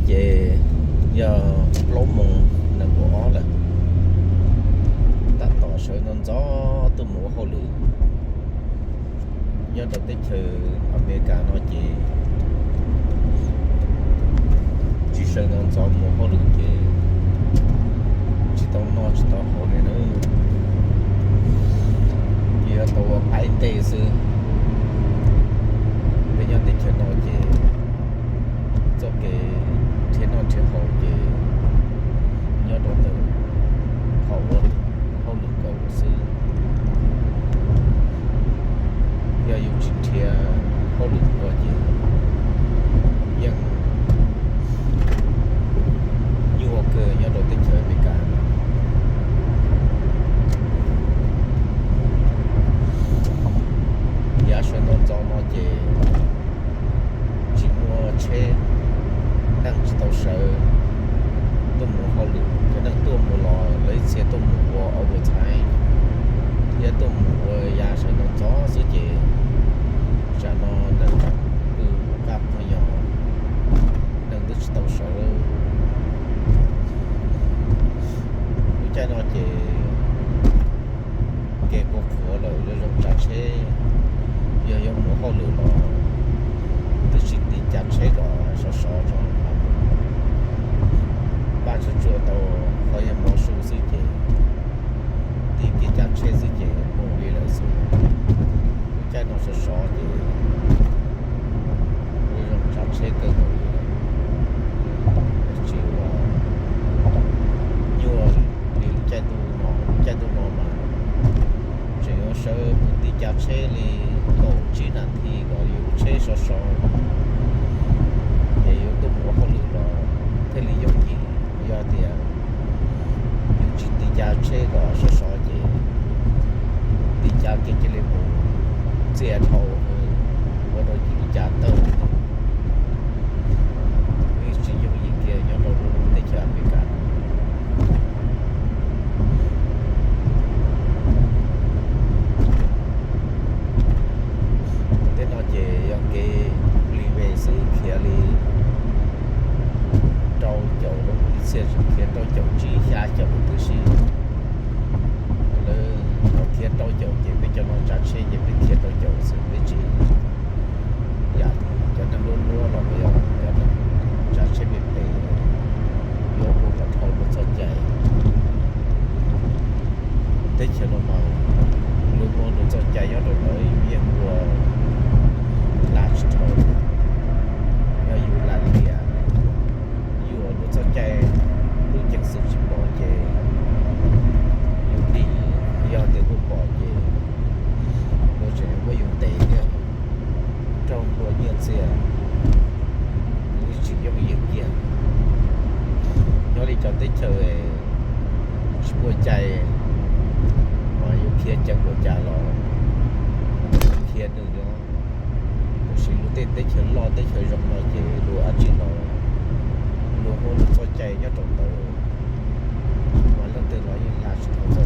Ces yog plaub moos nees nkaum ob lawm, tab tom sawv ntxov ntxov tuaj mus ua hauj lwm. Nyob rau teb chaws Amelikas no ces tsis sawv ntxov ntxov mus ua hauj lwm ces tsis tau noj tsis tau haus li na. Ces yuav tau ua qaib ntej xwb. Peb nyob teb chaws no ces txoj kev nrhiav noj nrhiav haus ces nyob rau ntawm qhov ua hauj lwm nkaus xwb. Yog yus tsis nrhiav hauj lwm ua ces yeej nyuaj kawg nyob rau teb chaws Amelikas no. Yav sawv ntxov ntxov no ces tsis muaj tsheb, neeg tsis tau sawv tuaj mus hauj lwm, cov neeg tuaj mus los lawv ib txhia tuaj mus ua overtime thiab tuaj mus ua yav sawv ntxov ntxov xwb ces tsam no neeg tseem pw qab qhov nyos, neeg twb tsis tau sawv. Lub caij no ces kev qhuav qhuav lawm, zoo zoo tsav tsheb, yog yuav mus hauj lwm los twb tsis tiv cav tsheb kom sov sov tso, npaj tsuag tsuag tau qhov yog mov su xwb ces tiv kiag cav tsheb xwb ces mus li lawm xwb. Lub caij no sov sov ces zoo zoo tsav tsheb kawg nkaus li lawm. Tsis ua nyuaj li lub caij ntuj no, lub caij ntuj no mas tseem yuav sawv mus tiv cav tsheb li kaum tsib nas this kom yus tsheb sov sov, ces yuav tuaj mus ua hauj lwm los thiaj li yooj yim. Yog tias yus tsis tiv cav tsheb kom sov sov ces tiv cav kiag cia li mus txias dhau, ua rau tiv cav tawg, tsis yooj yim kiag nyob rau teb chaws Amelikas. Tej no ces yog kev plig ve xwb, khiav li rau caum, lub ib txhia tseem khiav rau caum tsib xya caum huv tib si. Lawv thaum khiav rau caum ces peb cov no tsav tsheb ces peb khiav rau caum xwb, peb tsis yam cov neeg luaj luaj los yog cov neeg tsav tsheb phem phem yuav ua kom dhau luag txoj cai. Teb chaws no mas luag muaj luag txoj cai nyob rau lawv, yus yeej ua lam tsis dhau. Yog yus lam liam, yus ua luag txoj cai, lub ceev xwm tsis pom ces yus dim, yog tias luag pom ces luag tseem muab yus ntes thiab, raug nplua nyiaj txiag, tsis yooj yim kiag. Nyob li cov teb chaws tsis muaj cai, mas yuav khiav ceev npaum cas los khiav nws nyob. Tiam sis lub tej teb chaws loj teb chaws zoo no ces luag dab tsi los luag muaj luag txoj cai nyob rau ntawd, mas leej twg los yeej lam tsis dhau txoj